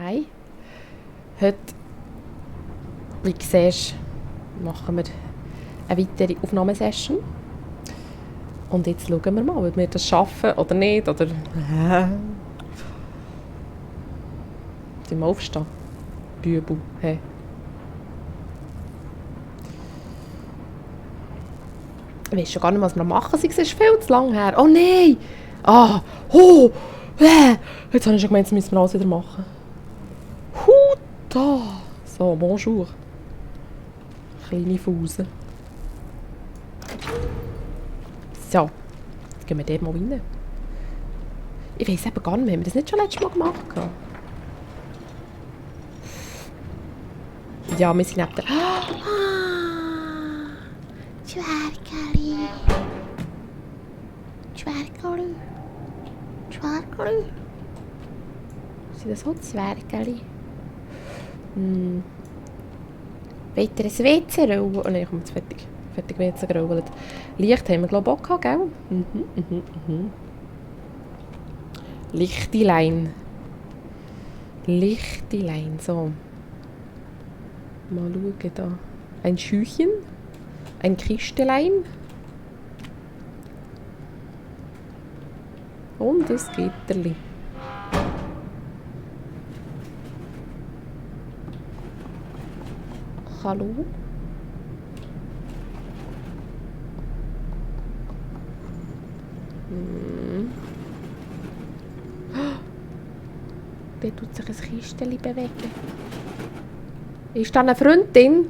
Hi. Heute, wie du siehst, machen wir eine weitere Aufnahmesession. Und jetzt schauen wir mal, ob wir das schaffen oder nicht. Oder. Sollen wir aufstehen? Bübel. Hey. Ich weiß schon gar nicht, was wir machen. Es ist viel zu lang her. Oh nein! Ah! Oh! Jetzt habe ich schon gemeint, das müssen wir alles wieder machen. Da! So, bonjour. Kleine Fause. So. Jetzt gehen wir dort mal rein. Ich weiss eben gar nicht mehr. Haben wir das nicht schon letztes Mal gemacht? Ja, wir sind neben der... Zwergeli. Zwergeli. Zwergeli. Sind das auch Zwergeli? Weiter ein WC rollen. Oh nein, ich komme jetzt fertig WC gerollt. Licht haben wir glaube ich auch gehabt, gell? Lichtelein. Lichtelein, so. Mal schauen da. Ein Schüchen. Ein Kistelein. Und ein Gitterli. Hallo? Da tut sich ein Kisteli bewegen. Ist da eine Freundin?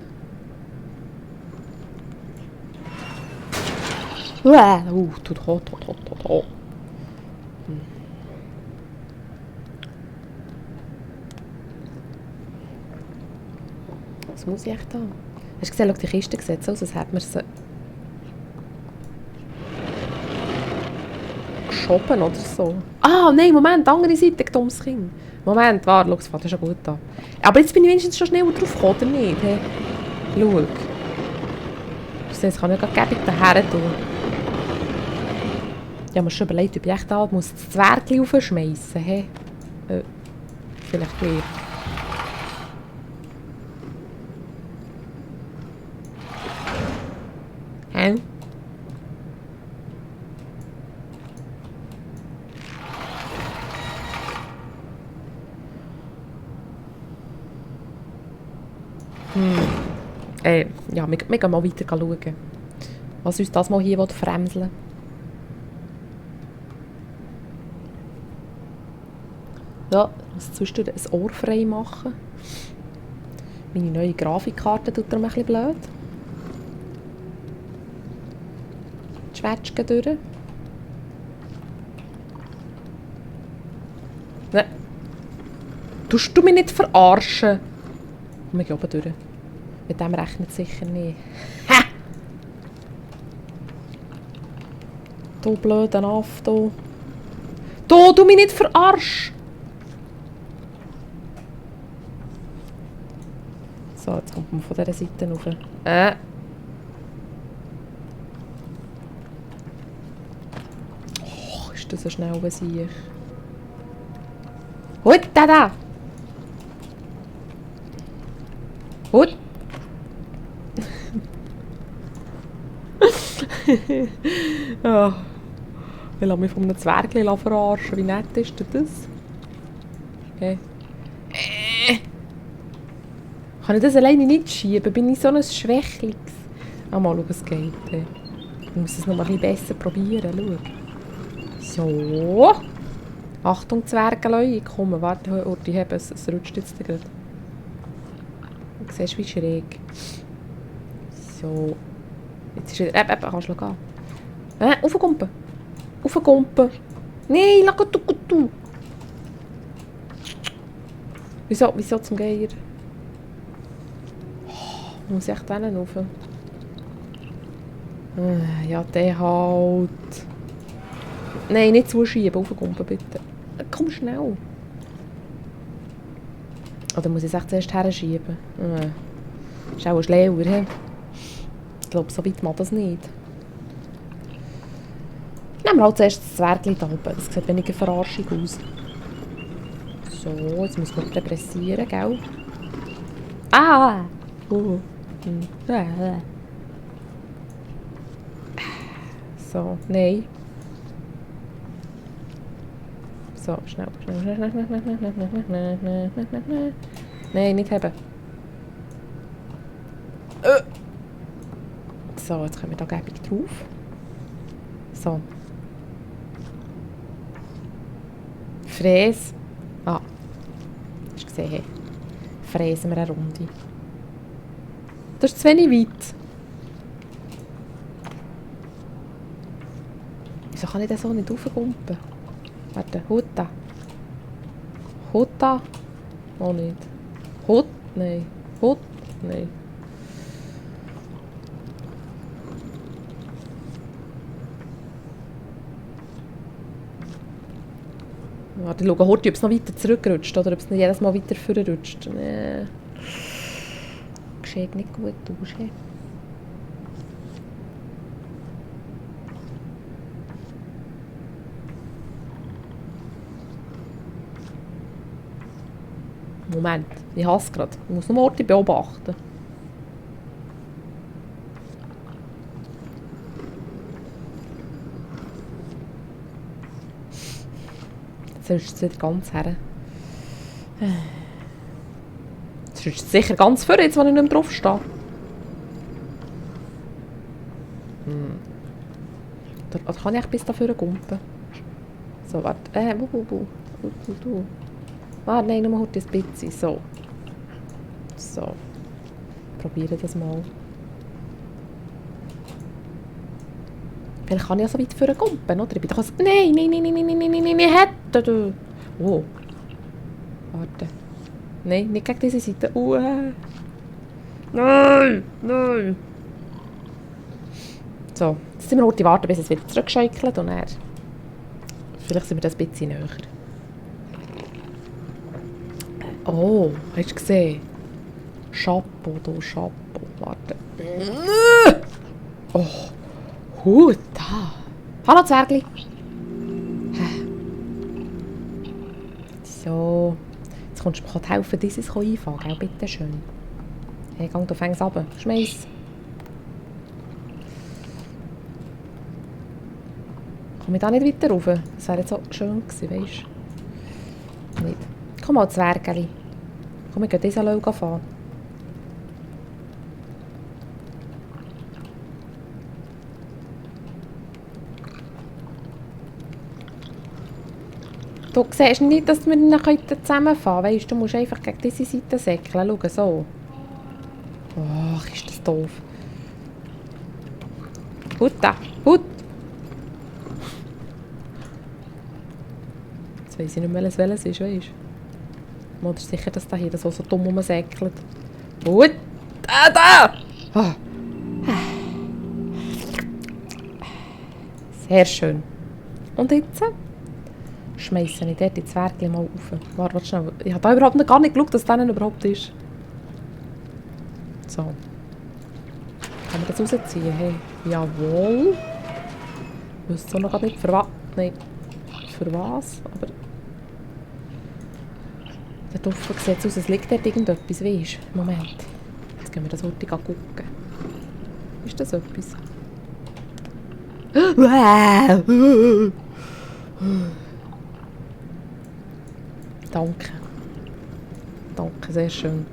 Tut hot. Was muss ich echt da? Hast du gesehen, die Kiste sieht so aus, als hätte man sie geschoben oder so. Ah, nein, Moment, andere Seite, dummes Kind. Moment, warte, schau, es fängt schon gut an. Aber jetzt bin ich wenigstens schon schnell drauf gekommen, oder nicht? Hey, schau. Das kann ich gar nicht daher tun. Ich habe mir schon überlegt, ob ich echt da muss das Zwergli raufschmeissen. Hey. Vielleicht gleich. Hä? Ja, wir gehen mal weiter schauen. Was uns das mal hier fremseln. Ja, ich muss zwischendurch ein Ohr frei machen. Meine neue Grafikkarte tut mir ein bisschen blöd. Die Schwätschgen durch. Nein. Tust du mich nicht verarschen? Wir gehen oben durch. Mit dem rechnet sicher nicht. Ha! Du blöder Aff, du. Du mich nicht verarsch! So, jetzt kommt man von dieser Seite rauf. Oh, ist das so schnell, was ich... Hut, da! Hut! Oh. Ich lasse mich von einem Zwergli verarschen. Wie nett ist das? Okay. Kann ich das alleine nicht schieben? Bin ich so ein Schwächlings? Ah, mal schauen, es geht. Ich muss es noch mal ein bisschen besser probieren. Schau. So. Achtung, Zwergelei. Komm, warte, Orti, es rutscht jetzt gerade. Du siehst, wie schräg. So. Jetzt ist wieder... kannst du gehen. Aufkumpen. Aufkumpen. Nein, lass du. Wieso zum Geier? Oh, muss ich echt hinten rauf? Ja, der halt. Nein, nicht zuschieben. Aufkumpen, bitte. Komm schnell. Oder muss ich es echt zuerst herschieben? Ist auch ein Schlauer, he? Ich glaube, so weit macht das nicht. Nehmen wir halt zuerst das Zwergli da oben. Das sieht weniger Verarschung aus. So, jetzt muss man depressieren, gell? Ah! So, nein. So, schnell. Nein, nicht haben. So, jetzt kommen wir da gäbig drauf. So. Fräs. Ah. Hast du gesehen? Fräsen wir eine Runde. Das ist zu wenig weit. Wieso kann ich den so nicht raufkumpen? Warte, Hutta. Hutta? Auch nicht. Hut? Nein. Hut? Nein. Warte, ich schaue Horti, ob es noch weiter zurückrutscht oder ob es nicht jedes Mal weiter vorrutscht. Nee. Sieht nicht gut aus. He? Moment, ich hasse es gerade. Ich muss nur Horti beobachten. Jetzt ist es wieder ganz her. Jetzt ist es sicher ganz vor, jetzt, wenn ich nicht mehr drauf stehe. Oder kann ich bis dafür kumpen? So, warte. Ah, nein, nur heute ein bisschen. So. So. Probiere das mal. Vielleicht kann ich ja so weit vorne kumpen, oder? Ich bin doch so... Nein, hätte du. Oh. Warte. Nein, nicht gegen diese Seite. Nein, nein. So, jetzt müssen wir heute warten, bis es wieder zurückscheukelt und dann... Vielleicht sind wir das ein bisschen näher. Oh, hast du gesehen? Chapeau, du Chapeau. Warte. Oh, Huta. Hallo Zwergli. So. Jetzt kommst du mir helfen, dieses einfangen, gell? Bitte schön. Hey, geh, du fängst runter. Schmeiß. Komme ich da nicht weiter rauf? Das wäre jetzt so schön gewesen, weisst du? Nicht. Komm mal, Zwergeli. Komm, wir gehen diese Löwe fahren. Du siehst nicht, dass wir ihn zusammenfahren können. Weißt du, musst einfach gegen diese Seite säckeln. Schau, so. Ach, ist das doof. Hut da, Hut! Jetzt weiss ich nicht mehr, welches ist, weißt du? Man ist sicher, dass da hier so dumm rumsäckelt. Hut! Da! Oh. Sehr schön. Und jetzt? Schmeissen ich dort die Zwergli mal rauf. Warte schnell. Ich habe da überhaupt gar nicht geschaut, dass das überhaupt ist. So. Kann man das rausziehen? Hey. Jawohl. Ich wüsste so noch nicht für was. Nein. Für was? Aber... Dort offen sieht es aus, es liegt dort irgendetwas, weisst du? Moment. Jetzt gehen wir das heute gucken. Ist das etwas? Danke. Danke, sehr schön.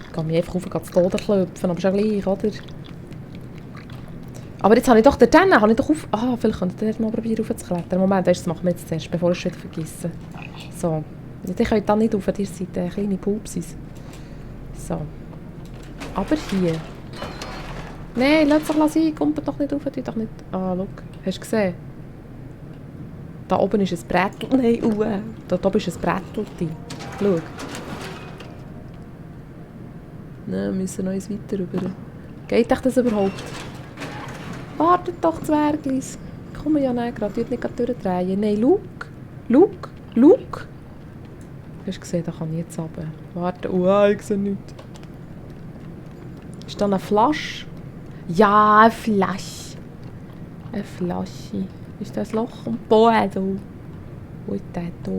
Ich gehe mich einfach auf zu Tode klopfen, aber ist ja gleich, oder? Aber jetzt habe ich doch dort habe ich doch auf... Ah, vielleicht könnte ich mal probieren raufzuklettern. Moment, das machen wir jetzt zuerst, bevor ich es wieder vergesse. So. Ihr könnt da nicht rauf, ihr seid kleine Pupsis. So. Aber hier. Nein, lass doch sein, kommt doch nicht rauf, tu doch nicht... Ah, schau. Hast du gesehen? Da oben ist ein Brettel. Nein, da oben ist ein Brettel. Schau. Nein, wir müssen noch eins weiter rüber. Geht euch das überhaupt? Wartet doch, Zwerglis. Komm ja nicht gerade, nicht durchdrehen. Nein, schau. Hast du gesehen, da kann ich jetzt runter. Warte, ich sehe nichts. Ist da eine Flasche? Ja, eine Flasche. Eine Flasche. Ist das Loch am Boden? Wo ist der da?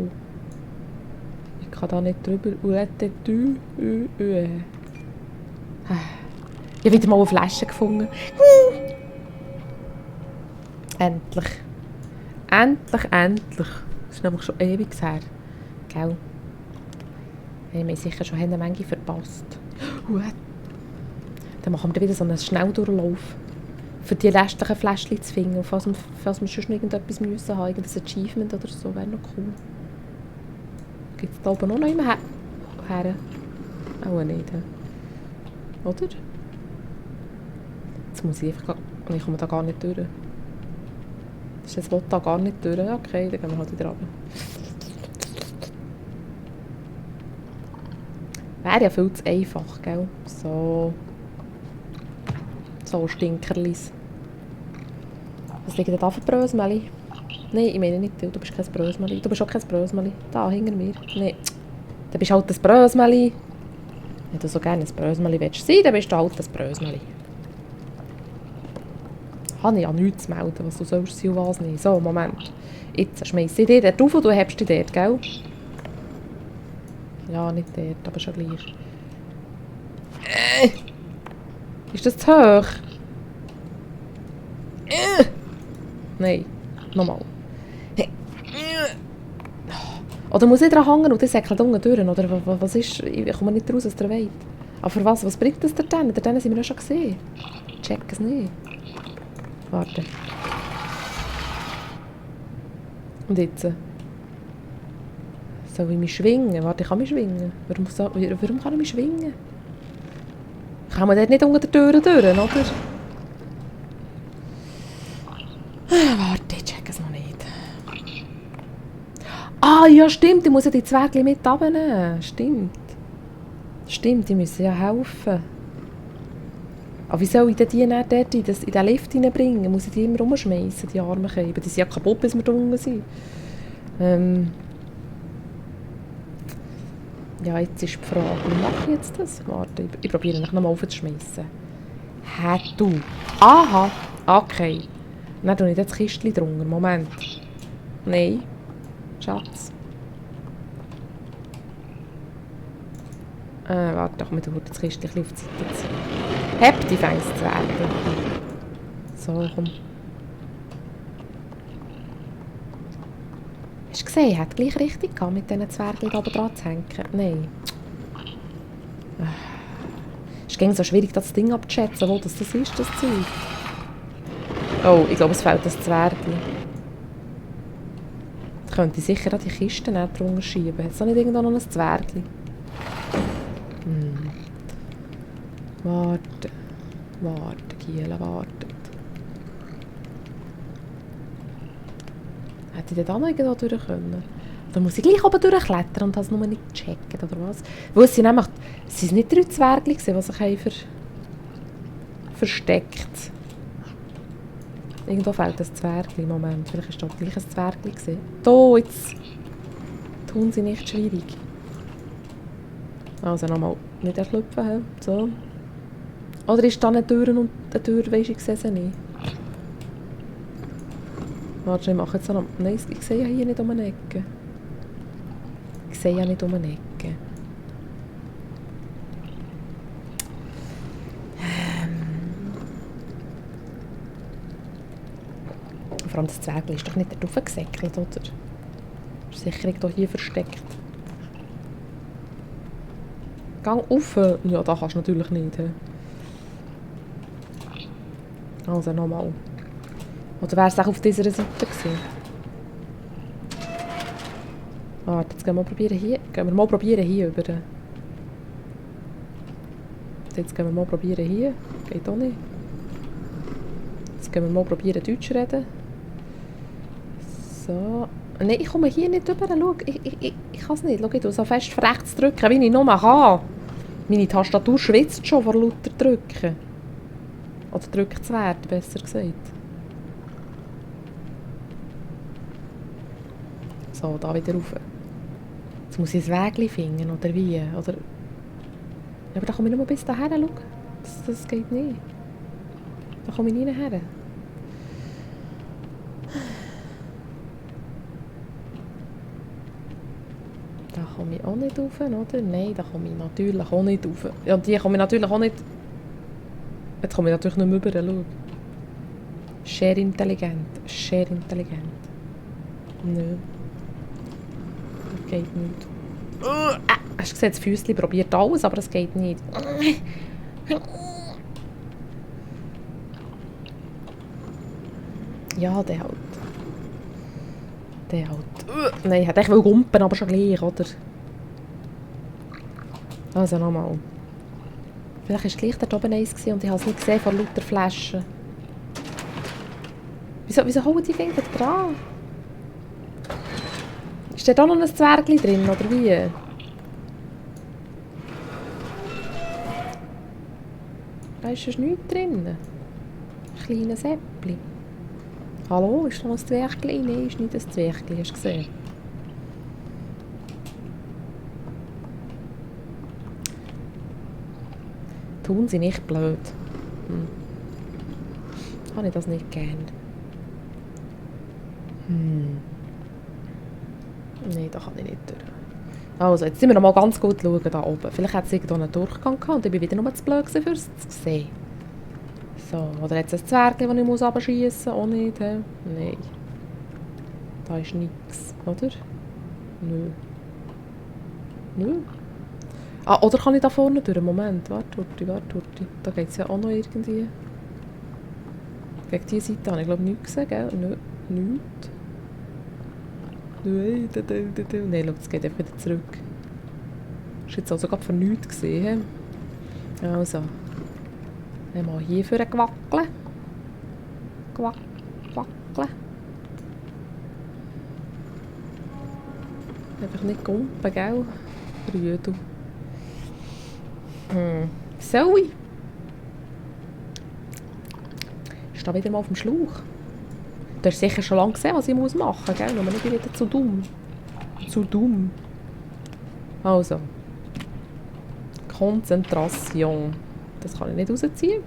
Ich kann da nicht drüber. Wo ist der da? Ich habe wieder mal eine Flasche gefunden. Endlich. Endlich. Das ist nämlich schon ewig her. Gell? Wir haben sicher schon eine Menge verpasst. Dann machen wir wieder so einen Schnelldurchlauf. Für die restlichen Fläschchen zu finden. Falls wir sonst noch irgendetwas müssen haben, irgendein Achievement oder so, wäre noch cool. Gibt es da oben noch jemanden her? Auch nicht. Oder? Jetzt muss ich einfach... Ich komme da gar nicht durch. Das will da gar nicht durch. Okay, dann gehen wir halt wieder runter. Wäre ja viel zu einfach, gell? So Stinkerlis. Was liegt denn da für Brösmeli? Nein, ich meine nicht du. Du bist kein Brösmeli. Du bist auch kein Brösmeli. Da, hinter mir. Nein. Dann bist du halt ein Brösmeli. Wenn du so gerne ein Brösmeli willst sein, dann bist du halt ein Brösmeli. Habe ich ja nichts zu melden, was du sollst sein und was nicht. So, Moment. Jetzt schmeiße ich dich dort rauf und du hebst dich dort, gell? Ja, nicht dort, aber schon gleich. Ist das zu hoch? Nein. Nochmal. Oder muss ich dran hängen und das säckelt unten durch? Oder was ist... Ich komme nicht raus aus der Welt. Aber für was? Was bringt das denn? Den sind wir ja schon gesehen. Check es nicht. Warte. Und jetzt? Soll ich mich schwingen? Warte, ich kann mich schwingen. Warum kann ich mich schwingen? Kann man dort nicht unter der Tür durch, oder? Warte, ich check es noch nicht. Ah, ja stimmt, ich muss ja die Zwergchen mit runternehmen. Stimmt, die müssen ja helfen. Aber wie soll ich denn die dann dort in den Lift hineinbringen? Muss ich die immer rumschmeißen, die armen Käben? Die sind ja kaputt, bis wir da unten sind. Ja, jetzt ist die Frage, wie mache ich jetzt das? Warte, ich probiere noch mal aufzuschmeißen. Hä, du? Aha, okay. Dann tue ich jetzt das Kistchen drunter. Moment. Nein. Schatz. Warte, doch, wir tun das Kistchen auf die Seite ziehen. Heb die fängst zu werden. So, komm. Hast du gesehen, er hat gleich richtig gehabt, mit diesen Zwergen da oben dran zu hängen. Nein. Es ist so schwierig, das Ding abzuschätzen, wo das ist, das Zeug. Oh, ich glaube, es fehlt das Zwergli. Ich könnte sicher an die Kisten drunter schieben. Hat es nicht irgendwo noch ein Zwergli? Warte, Giela, wartet. Hätte ich da noch irgendwo durch können? Oder muss ich gleich oben durchklettern und das nur nicht checken, oder was? Weil es sind nämlich, es sind nicht 3 Zwergli gewesen, die sich haben versteckt. Irgendwo fehlt ein Zwergli im Moment. Vielleicht war da gleich ein Zwergli gewesen. Da, jetzt tun sie nicht schwierig. Also nochmal nicht erschlüpfen. So. Oder ist da eine Tür und eine Tür, weisst ich sehe sie nicht. Warte, ich mache jetzt noch... Nein, ich sehe ja hier nicht um eine Ecke. Ich sehe ja nicht um eine Ecke. Vor allem das Zwergli ist doch nicht da drauf gesäckelt, oder? Ist sicher irgendwo hier versteckt. Gang rauf! Ja, da kannst du natürlich nicht. He. Also nochmal. Oder wäre es auch auf dieser Seite gewesen? Warte, jetzt gehen wir mal probieren hier über. Jetzt gehen wir mal probieren hier. Geht auch nicht. Jetzt gehen wir mal probieren Deutsch reden. So. Nein, ich komme hier nicht rüber. Schau, ich kann es nicht. Schau, ich tue so fest auf rechts drücken, wie ich nur kann. Meine Tastatur schwitzt schon vor lauter Drücken. Oder drückt zu werden, besser gesagt. So, da wieder rauf. Jetzt muss ich ein Wägchen finden, oder wie? Oder... Ja, aber da komme ich nur bis dahin, schau. Das geht nicht. Da komme ich nicht her. komme ich auch nicht rauf, oder? Nein, da komme ich natürlich auch nicht rauf. Ja, und die komme ich natürlich auch nicht... Jetzt komme ich natürlich nicht mehr rüber, schau. Sehr intelligent, sehr intelligent. Nö. Das geht nicht. Hast du gesehen, das Füßchen probiert alles, aber es geht nicht. Ja, der halt. Der halt. Nein, ich hätte echt gumpen, aber schon gleich, oder? Also nochmal. Vielleicht war gleich dort oben eins und ich habe es nicht gesehen vor lauter Flaschen. Wieso holen die Finger dran? Ist da noch ein Zwergli drin, oder wie? Da ist sonst nichts drin. Ein kleines Äppli. Hallo, ist da noch ein Zwergli? Nein, ist nicht ein Zwergli, hast du gesehen? Tun sie nicht blöd. Habe ich das nicht gern. Nein, da kann ich nicht durch. Also, jetzt sind wir noch mal ganz gut schauen da oben. Vielleicht hat es irgendwo einen Durchgang gehabt und ich bin wieder nur zu blöd für es zu sehen. So, oder jetzt ein Zwerg, das ich runterschiessen muss? Auch nicht, he? Nein. Da ist nichts, oder? Nö. Nö. Ah, oder kann ich da vorne durch? Moment, warte. Da geht es ja auch noch irgendwie. Gegen diese Seite habe ich glaube nichts gesehen, gell? Nö, nichts. Nein, nein, schau, es geht einfach wieder zurück. Das war jetzt also gerade für nichts gesehen. Also. Einmal hier für wackeln. Wackeln. Einfach nicht gumpen, gell? Rüdu. Zoe! Ich stehe wieder mal auf dem Schlauch. Du hast sicher schon lange gesehen, was ich machen muss, gell? Nur nicht wieder zu dumm. Zu dumm. Also. Konzentration. Das kann ich nicht rausziehen.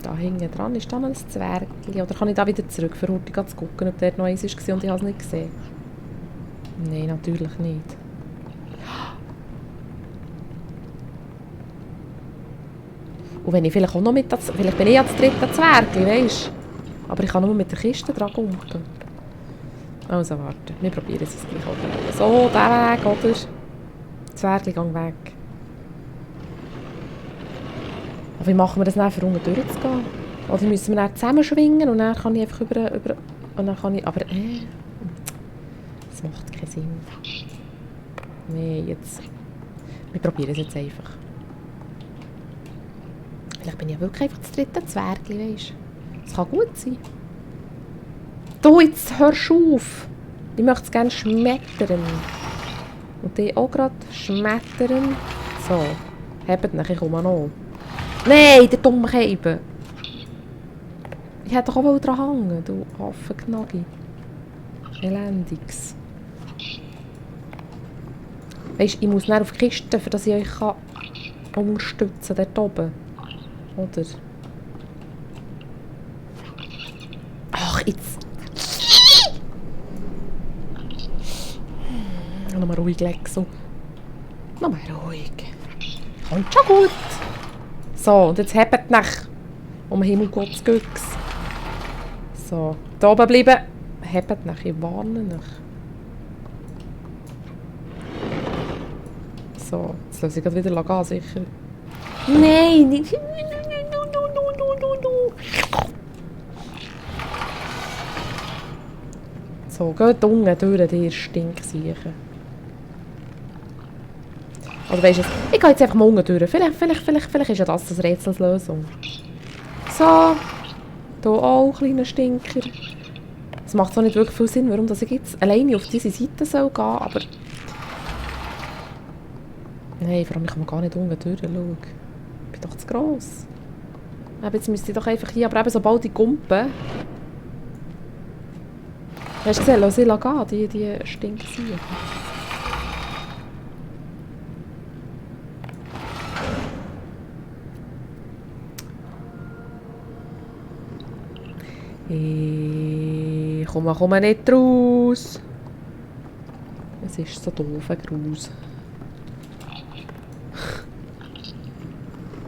Da hinten dran ist dann ein Zwergli. Oder kann ich da wieder zurück, für heute zu gucken, ob dort noch eins war und ich habe es nicht gesehen? Nein, natürlich nicht. Und wenn ich vielleicht auch noch mit... Vielleicht bin ich ja das dritte Zwergli, weisst du? Aber ich kann nur mit der Kiste dran gumpen. Also warte, wir probieren es gleich auch. So, der Weg, oder? Zwergli, gang weg. Aber wie machen wir das dann, für unten durchzugehen? Oder müssen wir dann zusammenschwingen und dann kann ich einfach über und dann kann ich... Aber das macht keinen Sinn. Nee, jetzt... Wir probieren es jetzt einfach. Vielleicht bin ich ja wirklich einfach das dritte Zwergli, weisst du? Das kann gut sein. Du, jetzt hörst du auf! Ich möchte es gerne schmettern. Und die auch gerade schmettern. So, habt nach, ich komme noch. Nein, der dumme Keibe! Ich hätte doch auch dran hängen, du Affengnagi. Elendiges. Weisst du, ich muss näher auf die Kiste, für dass ich euch unterstützen kann, dort oben. Oder? Ach, jetzt... Nochmal ruhig, Lexo. Nochmal ruhig. Kommt schon gut. So, und jetzt hebt nach. Um Himmelgottes Göcks. So, da oben bleiben. Hebt nach, ich warne nach. So, jetzt lasse ich gerade wieder gehen, sicher. Nein, nicht... So, geht unten durch, die Stinksiechen. Oder weisst du, ich gehe jetzt einfach mal unten durch. Vielleicht ist ja das Rätselslösung. So. Hier auch, kleiner Stinker. Es macht so nicht wirklich viel Sinn, warum dass ich jetzt alleine auf diese Seite soll gehen, aber... Nein, vor allem ich kann gar nicht unten durch, schau. Ich bin doch zu gross. Aber jetzt müsste ich doch einfach hier, aber eben sobald ich gumpe... Hast du gesehen, lass sie gehen, die Stinksiechen. Ich komme nicht raus. Das ist so doof, ein Graus.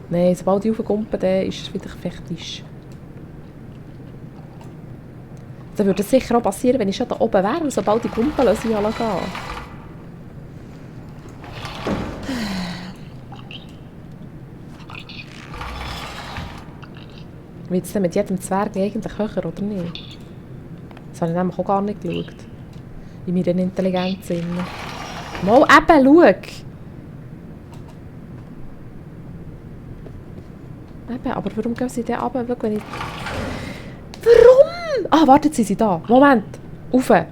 Nein, sobald ich raufkomme, dann ist es wieder fechtisch. Dann würde es sicher auch passieren, wenn ich schon da oben wäre und sobald die Kumpel lasse ich alle gehen. Wird es denn mit jedem Zwerg eigentlich höher, oder nicht? Das habe ich nämlich auch gar nicht geschaut. In meiner Intelligenz. Mal eben, schau! Eben, aber warum gehen sie denn runter? Schau, wenn ich... Warum? Ah, wartet, sind sie da. Moment. Rauf. Da,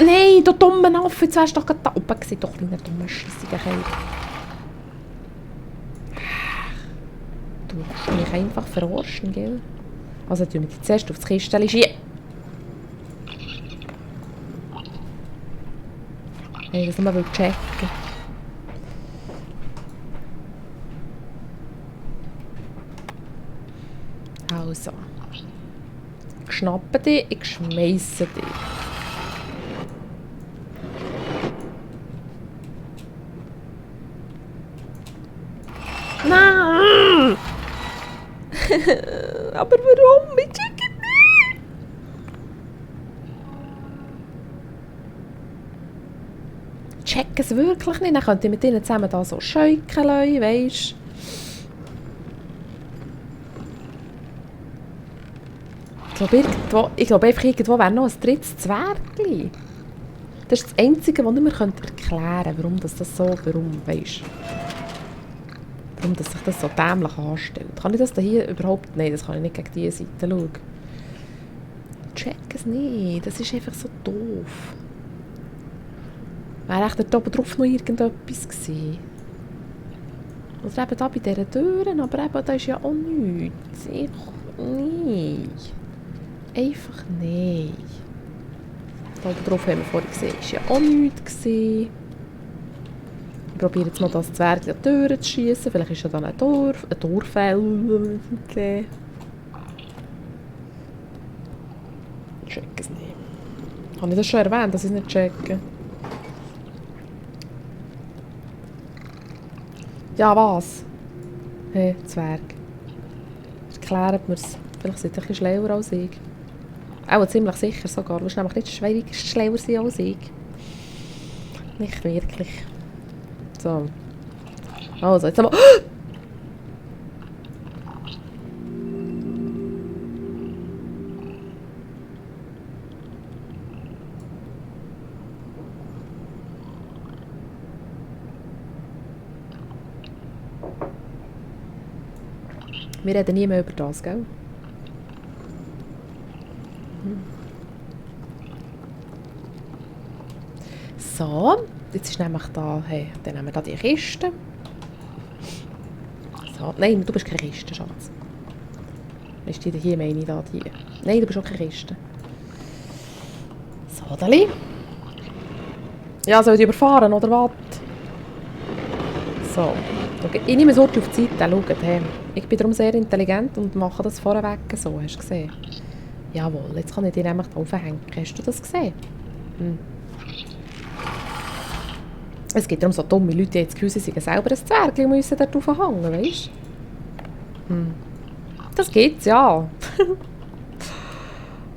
nein, du dummer Affe. Jetzt wärst du doch gerade da oben gewesen. Doch, kleiner dummer Scheissige Kerl. Du musst mich einfach verarschen, gell? Also, tun wir dich zuerst auf das Kistchen schieben. Wenn ich das nochmal checken will. Also. Ich schnappe dich, ich schmeisse dich. Nein! Aber warum? Ich checke nicht! Ich check es wirklich nicht. Dann könnt ihr mit ihnen zusammen da so scheuken, weisst du? Ich glaube einfach irgendwo wäre noch ein drittes Zwergli. Das ist das Einzige, was ich mir erklären könnte, warum das so, weisst du? Warum dass sich das so dämlich anstellt. Kann ich das hier überhaupt... Nein, das kann ich nicht gegen diese Seite schauen. Ich check es nicht. Das ist einfach so doof. Wäre echt da oben drauf noch irgendetwas gewesen. Oder eben da bei diesen Türen, aber eben da ist ja auch nichts. Nein. Einfach nein. Da oben drauf haben wir vorhin gesehen, ist ja auch nichts gewesen. Ich probiere jetzt mal das Zwerg an die Türen zu schiessen. Vielleicht ist ja dann ein Torfell. Okay. Ich check es nicht. Habe ich das schon erwähnt, dass ich es nicht checke? Ja, was? Hey, Zwerg. Erklärt mir es. Vielleicht seid ihr ein bisschen schlauer als ich. Auch ziemlich sicher sogar. Du musst nämlich nicht schlauer sein als ich. Nicht wirklich. So. Also, jetzt haben wir... Wir reden nie mehr über das, gell? So, jetzt ist nämlich da, hey, dann nehmen wir da die Kiste. So, nein, du bist keine Kiste, Schatz. Ist die hier, meine ich, da, die? Nein, du bist auch keine Kiste. So, Dali. Ja, soll ich überfahren, oder was? So, okay. Ich nehme es auf die Seite, schaut, hey. Ich bin darum sehr intelligent und mache das vorweg so, hast du gesehen? Jawohl, jetzt kann ich dir nämlich da aufhängen. Hast du das gesehen? Hm. Es gibt darum so dumme Leute, die jetzt das Gefühl, sie seien selber ein Zwerg und müssen dort aufhängen, weißt du? Hm. Das gibt's, ja.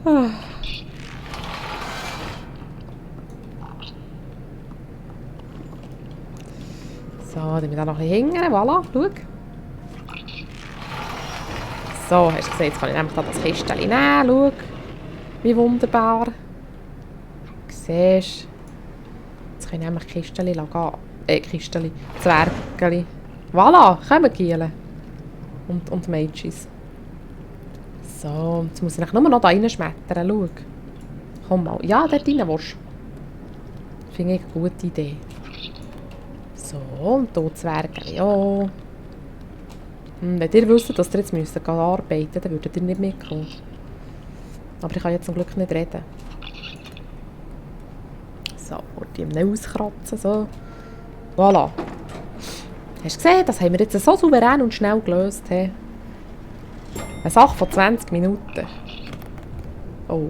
So, dann wir da noch ein bisschen hängen, voilà, schau. So, hast du gesehen, jetzt kann ich nämlich da das Kistchen nehmen, schau. Wie wunderbar. Du siehst. Jetzt kann ich nämlich Kistchen gehen. Kistchen, Zwergeli. Voilà, kommen Gielen. Und Mädchens. So, jetzt muss ich nur noch da reinschmettern, schau. Komm mal. Ja, dort rein willst du. Finde ich eine gute Idee. So, und hier Zwergeli, ja. Wenn ihr wisst, dass ihr jetzt arbeiten müsst, dann würdet ihr nicht mitkommen. Aber ich kann jetzt zum Glück nicht reden. So, wollte ich ihm auskratzen, so. Voilà. Hast du gesehen, das haben wir jetzt so souverän und schnell gelöst. He? Eine Sache von 20 Minuten. Oh.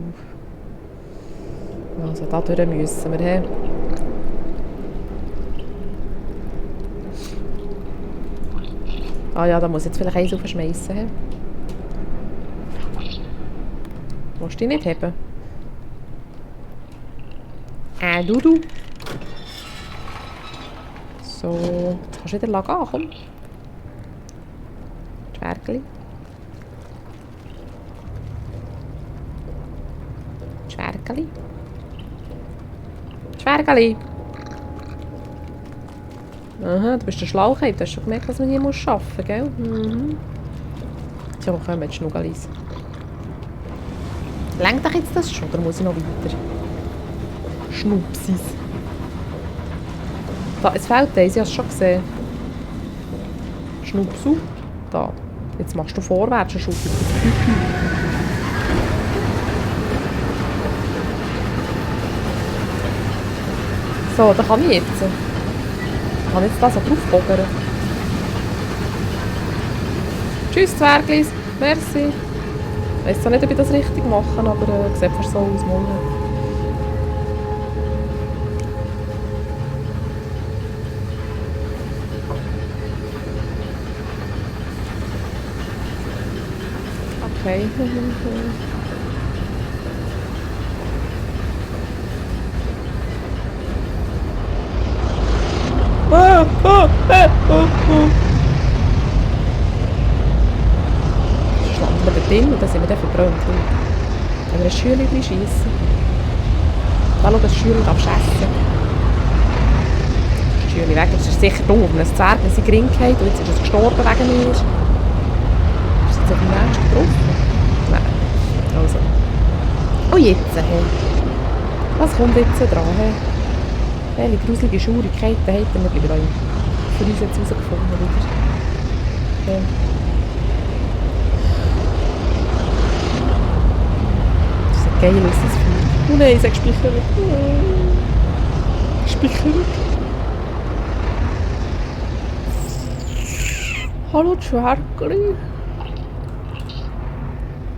Also da durch müssen wir. He. Ah ja, da muss ich jetzt vielleicht eins aufschmeissen. He. Willst du dich nicht haben? Du. So, jetzt kannst du wieder gehen, komm. Schwergeli. Schwergeli. Schwergeli. Aha, du bist der Schlauchheit. Du hast schon gemerkt, dass man hier arbeiten muss, gell? Mhm. So, kommen jetzt Schnugglis. Lenkt dich jetzt das schon, oder muss ich noch weiter? Schnupsis. Da, es fehlt eins, ich habe es schon gesehen. Schnupsu. Da. Jetzt machst du vorwärts einen Schub. So, da kann ich jetzt. Ich kann jetzt das so draufboggern. Tschüss, Zwerglis. Merci. Ich weiss zwar nicht, ob ich das richtig mache, aber sieht fast so aus. Okay. Schlagen wir dort hin und dann sind wir dann verbrannt. Wenn wir ein Schürchen schiessen. Da schau, das Schürchen darfst du essen. Das Schürchen weg, das ist sicher dumm. Ein Zwerg, wenn sie gering geht und jetzt ist es gestorben wegen mir. Ist jetzt auf dem nächsten drauf? Nein. Also. Und jetzt, hey. Was kommt jetzt dran, hey? Welche gruselige Schwierigkeiten hat er? Wir bleiben da für uns jetzt herausgefunden wieder. Okay. Das ist ein geiles Gefühl. Oh nein, sag Speicher. Speicher. Hallo Zwergli.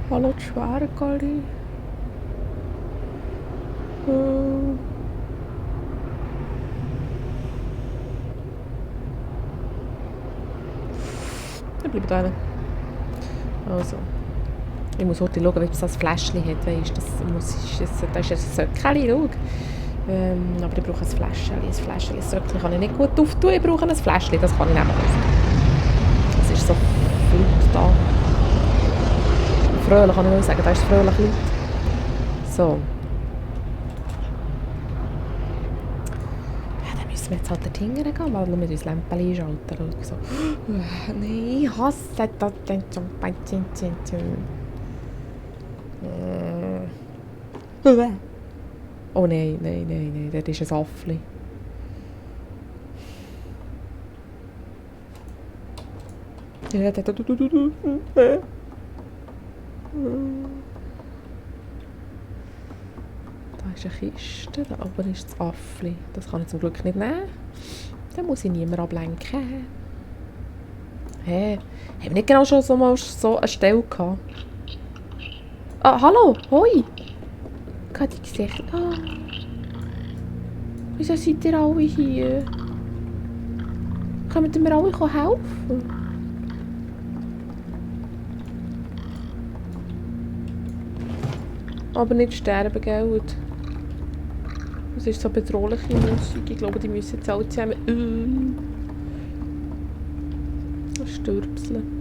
Hallo Zwergli. Ich bleibe da. Also. Ich muss heute schauen, ob es das Fläschchen hat. Weißt, das ist ein Söckchen, schau. Aber ich brauche ein Fläschchen. Ein Fläschchen, ein Söckchen kann ich nicht gut auftun. Ich brauche ein Fläschchen, das kann ich nicht machen. Es ist so Flut da. Fröhlich kann ich nur sagen, da ist fröhlich Leute. So. Wir jetzt halt dort hingehen gehen, weil wir uns Lämpchen einschalten. So. Nein, ich hasse das. Oh nein, dort ist ein Affli. Da ist eine Kiste, da oben ist das Affli. Das kann ich zum Glück nicht nehmen. Dann muss ich niemand ablenken. Hä? Haben wir nicht genau schon mal so eine Stelle gehabt? Ah, hallo, hoi! Ich habe dich gesehen. Ah. Wieso seid ihr alle hier? Können mir alle helfen? Aber nicht sterben, gell? Das ist so bedrohliche Musik. Ich glaube, die müssen jetzt alle zusammen stürbseln.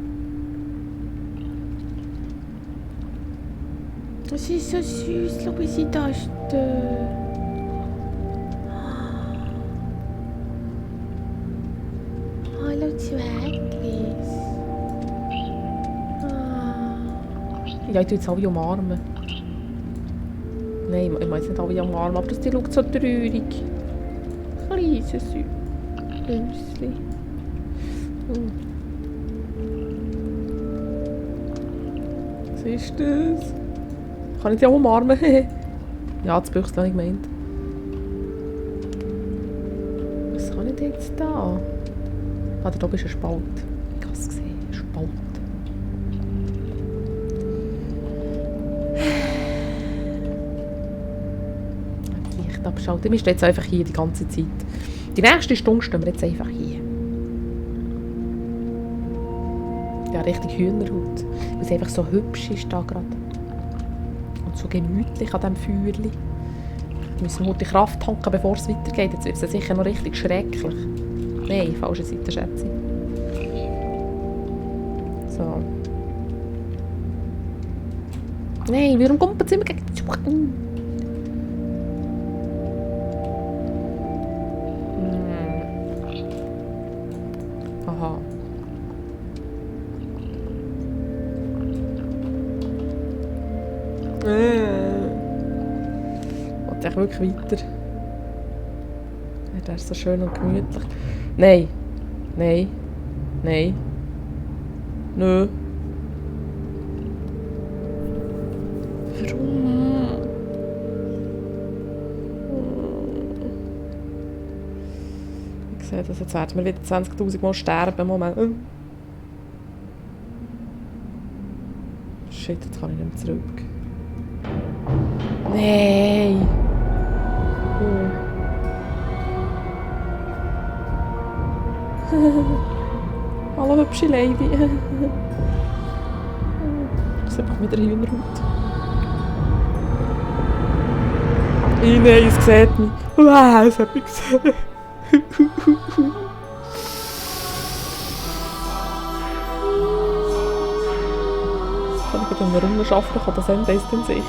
Das ist so süß. Schau, wie sie da stehen. Hallo Zwerglis. Ja, ich tue jetzt alle umarmen. Nein, ich meine jetzt nicht alle umarmen, aber das schaut so traurig. Kleines Häuschen. Was ist das? Kann ich die auch umarmen? Ja, das Büchse habe ich gemeint. Was kann ich jetzt da? Ah, da oben ist ein Spalt. Ich habe es gesehen, ein Spalt. abschalten. Wir stehen jetzt einfach hier die ganze Zeit. Die nächste Stunde stehen wir jetzt einfach hier. Ja, richtig Hühnerhaut. Weil es einfach so hübsch ist da gerade. Und so gemütlich an diesem Feuerli. Wir müssen heute Kraft tanken, bevor es weitergeht. Jetzt wird es sicher noch richtig schrecklich. Nein, falsche Seite, schätze ich. So. Nein, warum kommt es immer gegen die Suche? Aha. Und ich wirklich weiter. Ja, der ist so schön und gemütlich. Nein. Nein. Nein. Nö. Warum? Ich sehe das, jetzt werden wir wieder 20'000 Mal sterben. Moment. Shit, jetzt kann ich nicht mehr zurück. Nein! Hallo hübsche Lady. Das ist einfach wieder Hühnerhaut. Nein, es sieht mich. Wow, es hat mich gesehen. Kann ich mit einem Runde arbeiten, kann das Ende ist in Sicht.